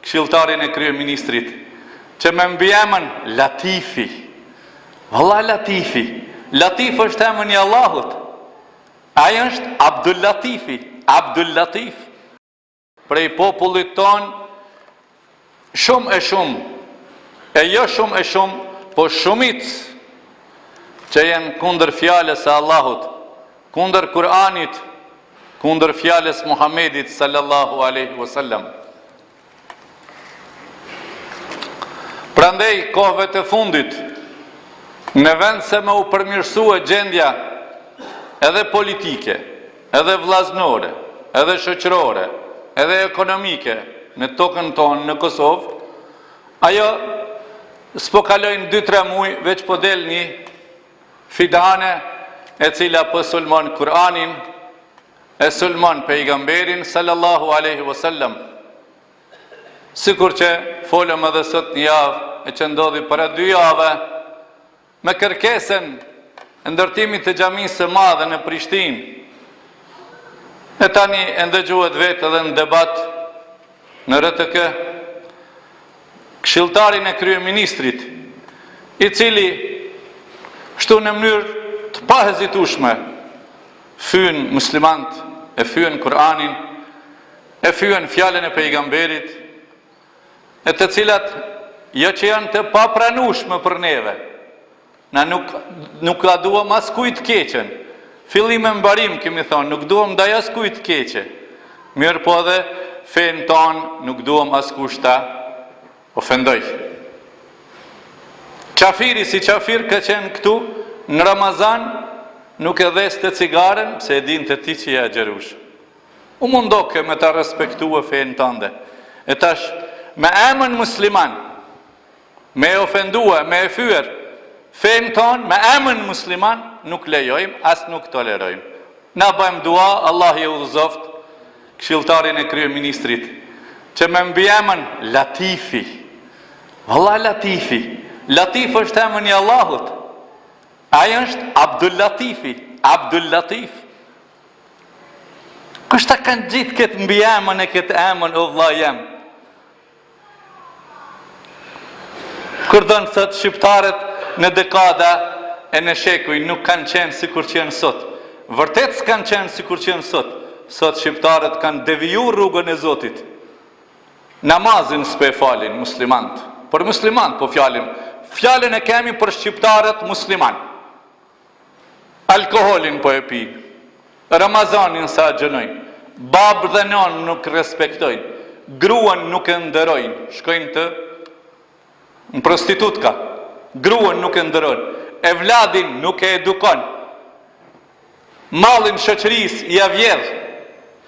këshilltarin e kryeministrit, që me mbiemën Latifi. Valla Latifi. Latif është emën i Allahut. Ai është Abdul Latifi, Abdul Latif. Prej popullit tonë shumë e shumë, e jo shumë e shumë, po shumicë që janë kundër fjalës së Allahut, kundër Kur'anit, kundër fjalës Muhammedit sallallahu alaihi wasallam. Prandaj kohëve të fundit, në vend se me u përmirësue gjendja edhe politike, edhe vllaznore, edhe shoqërore, edhe ekonomike në tokën tonë në Kosovë, ajo s'po kalojnë 2-3 muj, veç po del një fidane e cila po sulmon Kur'anin, e sulmon pejgamberin sallallahu alaihi wasallam. Sikur që folëm edhe sot një javë e që ndodhi para dy jave me kërkesën e ndërtimit të xhamisë së madhe në Prishtinë. E tani e ndëgjuat vetë edhe në debat në RTK këshilltarin e kryeministrit, i cili kështu në mënyrë të pahezitueshme Fyen muslimant, e fyen Kur'anin, e fyen fjalën e pejgamberit, e të cilat jo që janë të papranueshme për neve. Na nuk nuk ia duam askujt të keqen. Fillim e mbarim kemi thonë, nuk duam ndaj askujt të keqe. Mirëpo edhe fenë tonë nuk duam askush ta Ofendoj. Qafiri si qafir ka qenë këtu në Ramazan nuk e dheste cigaren pse e dinte ti që je agjërush. U mundoke me ta respektue fenë tënde. E tash me emën musliman me e ofendue, me e fyer fenë tonë me emën musliman nuk lejojmë as nuk tolerojmë. Na bëjmë dua Allahu e udhëzoftë këshilltarin e kryeministrit që me mbiemën Latifi. Valla Latifi. Latif është emën i Allahut. Ai është Abdul Latifi, Abdul Latif. Kush ta ka ngjit këtë mbiemën e këtë emën o vlla jem? Kur don thot shqiptarët në dekada e në shekuj nuk kanë qenë sikur që janë sot. Vërtet s'kanë qenë sikur që janë sot. Sot shqiptarët kanë deviju rrugën e Zotit. Namazin s'po e falin muslimant. Për muslimant po flasim. Fjalën e kemi për shqiptarët musliman. Alkoholin po e pijnë. Ramazanin s'e agjërojnë. Babë dhe nënë nuk respektojnë. Gruan nuk e nderojnë. Shkojnë të në prostitutka. Gruan nuk e nderojnë. Evladin nuk e edukon. Mallin shoqërisë ia vjedh.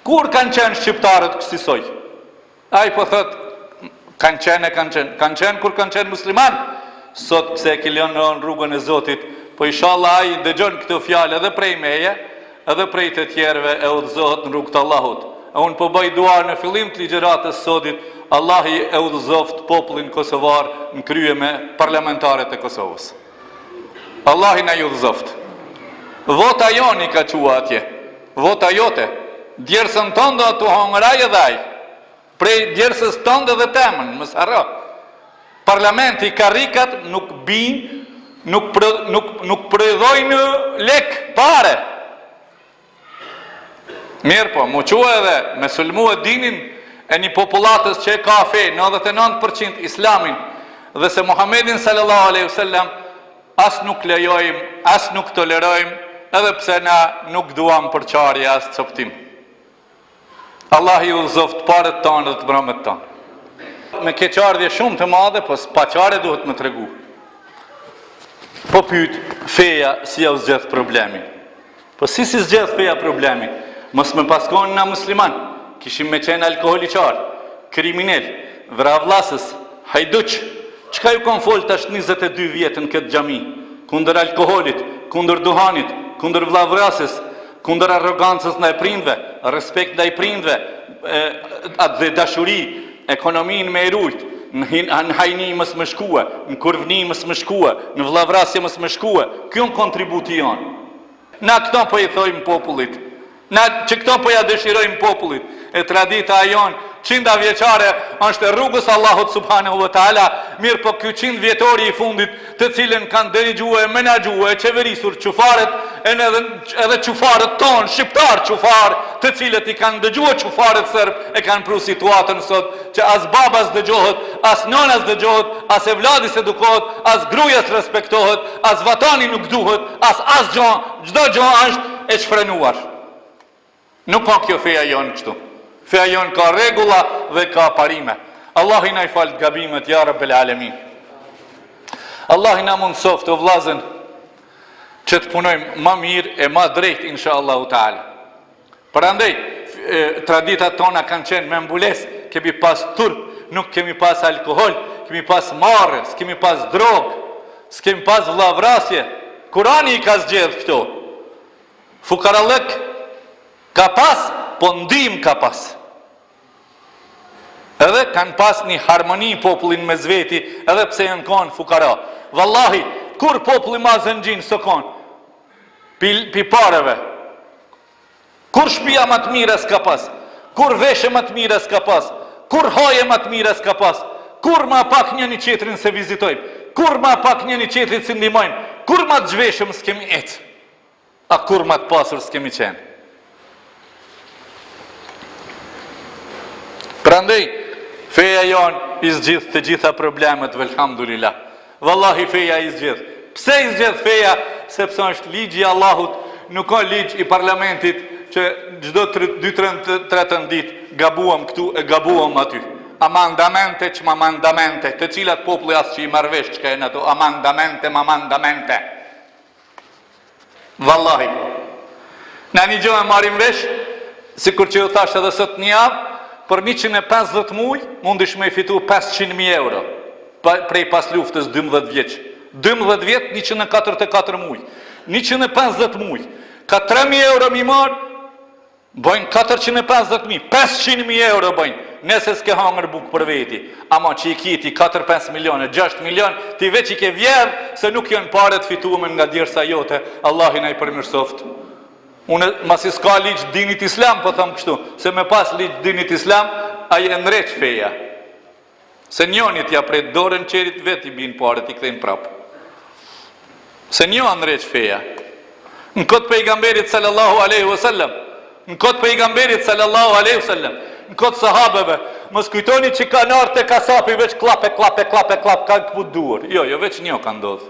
Kur kanë qenë shqiptarët kësisoj? Ai po thot, kanë qenë e kanë qenë, kanë qenë kur kanë qenë musliman. Sot pse e ke lënë rrugën e Zotit, po inshallah ai dëgjon këto fjalë edhe prej meje, edhe prej të tjerëve e udhëzohet në rrugë të Allahut. E unë po bëj dua në fillim të ligjëratës sodit, Allahi e udhëzoft popullin kosovar në krye me parlamentarët e Kosovës. Allahi na i udhëzoft. Vota jonë i ka çua atje. Vota jote. Djersën tënde tu hongër ai edhe ai. Prej djersës tënde dhe temen, mos harro. Parlamenti karrikat nuk bin, nuk pr, nuk nuk prodhojnë lek pare. Mirëpo, m'u çu edhe me sulmue dinin e një popullatës që e ka fe 99% islamin dhe se Muhammedin sallallahu alaihi wasallam as nuk lejojmë, as nuk tolerojmë, edhe pse na nuk duam përçarje as copëtim. Allahu i udhëzoft parët tanë dhe të mramët tanë. Me keqardhje shumë të madhe, po pa çare duhet me tregu. Po pyet feja si jau zgjedh problemin. Po si s'i zgjedh feja problemin? Mos me pas konë na musliman, kishim me qenë alkoholiqar, kriminel, vravlasës, hajduq. Çka ju kam folë tash 22 vjet në këtë xhami? Kundër alkoholit, kundër duhanit, kundër vllavrasjes, kundër arrogancës ndaj prindve, respekt ndaj prindve, atdhe dashuri, ekonominë me e rujt, në, në hajni mos me shkue, në kurvni mos me shkue, në vllavrasje mos me shkue. Ky është kontributi jonë. Na këto po i thojmë popullit. Na që këto po ja dëshirojmë popullit. E tradita jonë qinda vjeçare është e rrugës Allahut subhanehu ve teala, mirëpo ky qindvjetori i fundit të cilën kanë dirigjue e menaxhue e qeverisur qufarët e edhe edhe qufarët tonë shqiptarë qufarë të cilët i kanë dëgjue qufarët serbë e kanë pru situatën sot që as baba s'dëgjohet as nona s'dëgjohet as evladi s'edukohet as gruja s'respektohet as vatani nuk duhet as asgjo çdo gjo është e shfrenuar. Nuk ka kjo feja jonë kështu. Feja jonë ka rregulla dhe ka parime. Allahu na i faltë gabimet ja Rabbel Alemin. Allahu na mundësoftë o vllazën që të punojmë ma mirë e ma drejt insha Allahu Teala. Prandaj traditat tona kanë qenë me mbulesë, kemi pas turp, nuk kemi pas alkohol, kemi pas marre, s'kemi pas drogë, s'kemi pas vllavrasje. Kurani i ka zgjedh këto. Fukarallëk ka pas, po ndihmë ka pas. Edhe kanë pas një harmoni populli n'mes veti, edhe pse janë kanë fukara. Vallahi, kurrë populli ma zengjin s'o kanë, pi, pi pareve. Kurrë shpia ma të mira s'ka pas, kurrë veshje ma të mira s'ka pas, kurrë haje ma të mira s'ka pas, kurrë ma pak njëni qetrin s'e vizitojmë, kurrë ma pak njëni qetrit s'i ndihmojmë, kurrë ma të zhveshëm s'kemi ecë. A kurrë ma të pasur s'kemi qenë. Prandaj, feja jonë i zgjidh të gjitha problemet, velhamdulillah. Vallahi feja i zgjidh. Pse i zgjidh feja? Sepse është ligji i Allahut, nuk ka ligj i parlamentit që çdo 2 3 tretën ditë gabuam këtu e gabuam aty. Amandamente, çmamandamente, të cilat populli as që i merr vesh çka janë ato amandamente, mamandamente. Vallahi po. Na një gjë e marrim vesh, sikur që ju thashë edhe sot një javë, për 150 muaj mundesh me fitu 500.000 euro pa, prej pas luftës 12 vjeç. 12 vjet 144 muaj. 150 muaj. Ka 3000 euro m'i marr, Bojnë 450 mijë, 500 mijë euro bojnë, nëse s'ke hangër bukë për veti, ama që i ki ti 4-5 milionë, 6 milionë, ti veç i ke vjedh, se nuk janë pare të fitume nga djersa jote, Allahi na i përmirësoftë. Unë, masi s'ka ligj dinit islam, po them kështu, se me pas ligj dinit islam, ai e ndreq feja. Se njonit ja pret dorën qerit vet i bin paret i kthejnë prap. Se njo a ndreq feja. Në kohë t'pejgamberit sallallahu alaihi wasallam, në kohë t'pejgamberit sallallahu alaihi wasallam, në kohë t'sahabeve, mos kujtoni që kanë ardhur te kasapi veç klap e klap e klap e klap kanë këput duar. Jo, jo, veç njo ka ndodh.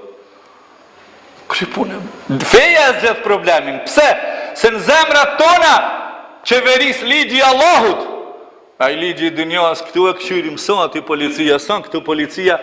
Kry punë. Feja e zgjedh problemin. Pse? Se në zemrat tona qeveris ligji i Allahut. Ai ligji i dynjas këtu e këqyrim sa aty policia, sa këtu policia.